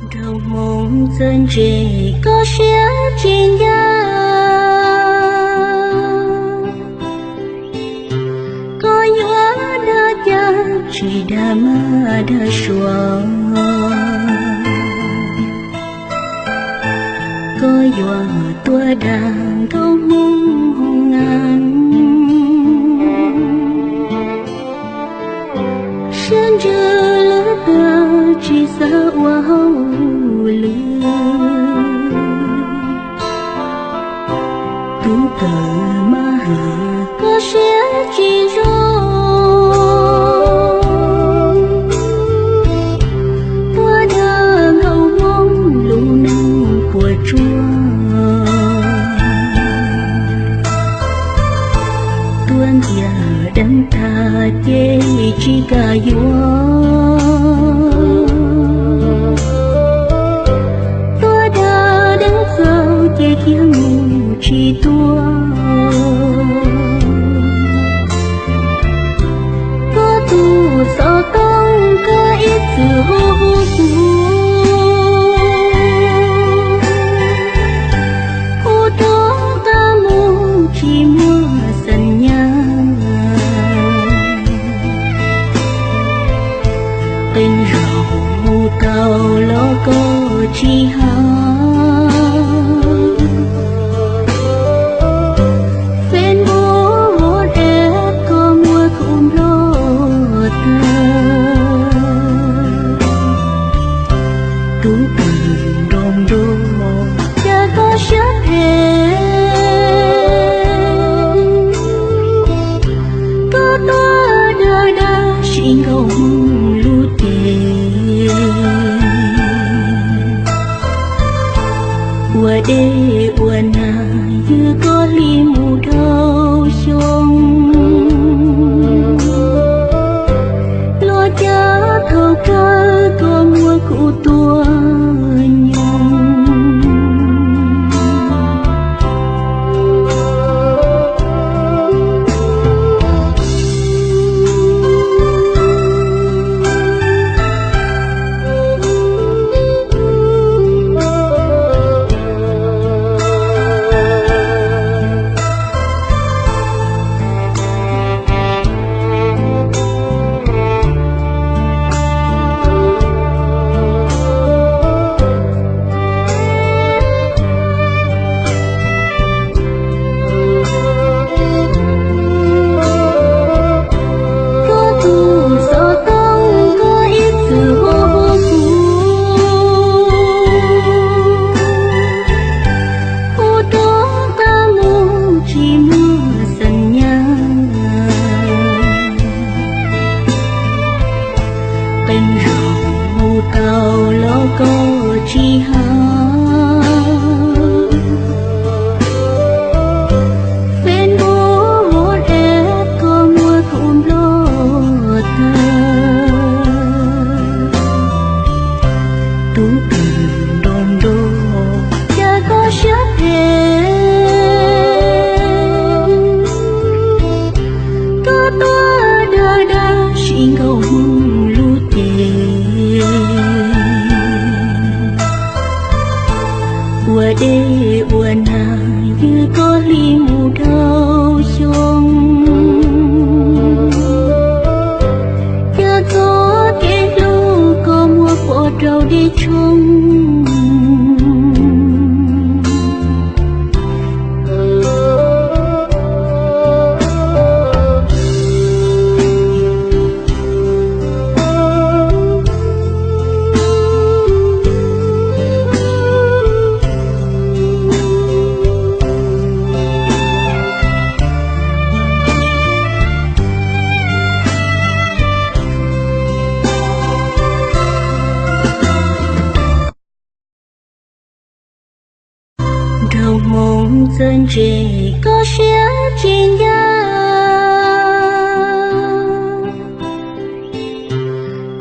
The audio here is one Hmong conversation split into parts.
Nraug hmoob txawj ntse, koj siab tsis ncaj, koj yuav dag cas tsis dag mab dag suav, koj yuav tuaj dag nraug hmoob hoo nas. Siab ntsws lwm tus tsis xav ua hauj lwm, tub kawm mab hwm koj siab tsis zoo, tuaj dag nraug hmoob lub neej puas tsuaj, tuaj ntiag deev tag ces tsis kam yuav, tuaj dag deev txaus ces khiav mus tsis tuaj. Koj tus xov tooj koj ib txwm hu hu kuv, hu rov qab mus tsis muaj xeem nyab. Qee zaug mus tau los koj tsis hais, Facebook WhatsApp koj muab kuv nplog tag. Tub kawm nraug nraug, cas koj siab phem, koj tuaj dag dag sib nkaug hmoob lub cev, ua dej ua nag ywg koj hli mus dhau xyoo, los cas thaum kawg koj muab kuv tua nyoog. Koj tus xov tooj koj ib txwm hu hu kuv, hu rov qab mus tsis muaj xeem nyab. Qee zaug mus tau los koj tsis hais, Facebook WhatsApp koj muab kuv nplog tag. Tub kawm nraug nraug, cas koj siab phem, koj tuaj dag dag sib nkaug hmoob lub cev, ua dej ua nag ywg koj hli mus dhau xyoo, cas txoj kev hlub koj muab pov rau dej tshoob. Nraug hmoob txawj ntse, koj siab tsis ncaj,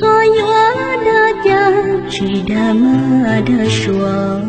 koj yuav dag cas tsis dag mab dag suav,